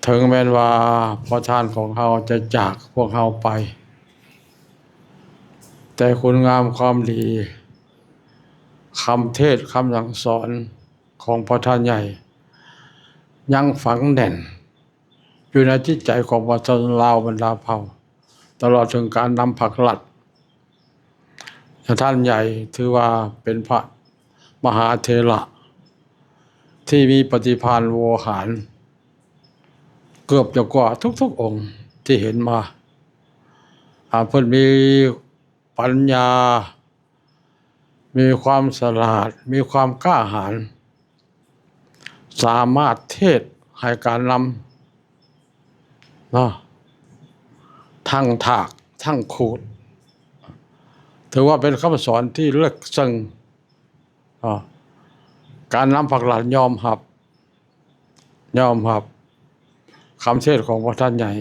ເຖິງແມ່ນວ່າພະທ່ານຂອງເຮົາຈະຈາກພວກເຮົາໄປ, ແຕ່ຄຸນງາມຄວາມດີ, ຄຳເທດຄຳສັ່ງສອນຂອງພະທ່ານໃຫຍ່ ຍັງຝັງແໜ້ນຢູ່ໃນຈິດໃຈຂອງປະຊາຊົນລາວບັນດາເຜົ່າ, ຕະຫຼອດເຖິງການນຳພັກລັດ. ແລະ ທ່ານໃຫຍ່ຖືວ່າເປັນພະມະຫາເຖລະທີ່ມີປະຕິພານໂວຫານ ເກືອບຈະກວ່າທຸກໆອົງທີ່ເຫັນມາ. ອາ ເພິ່ນມີປັນຍາ, ມີຄວາມສະຫຼາດ, ມີຄວາມກ້າຫານ, ສາມາດເທດໃຫ້ການນຳເນາະ ທັງຖາກທັງຂູດ. ຖືວ່າເປັນຄຳສອນທີ່ເລິກເຊິ່ງເນາະ. ການນຳພັກລັດຍອມຮັບ, ຍອມຮັບຄຳເທດຂອງພະທ່ານໃຫຍ່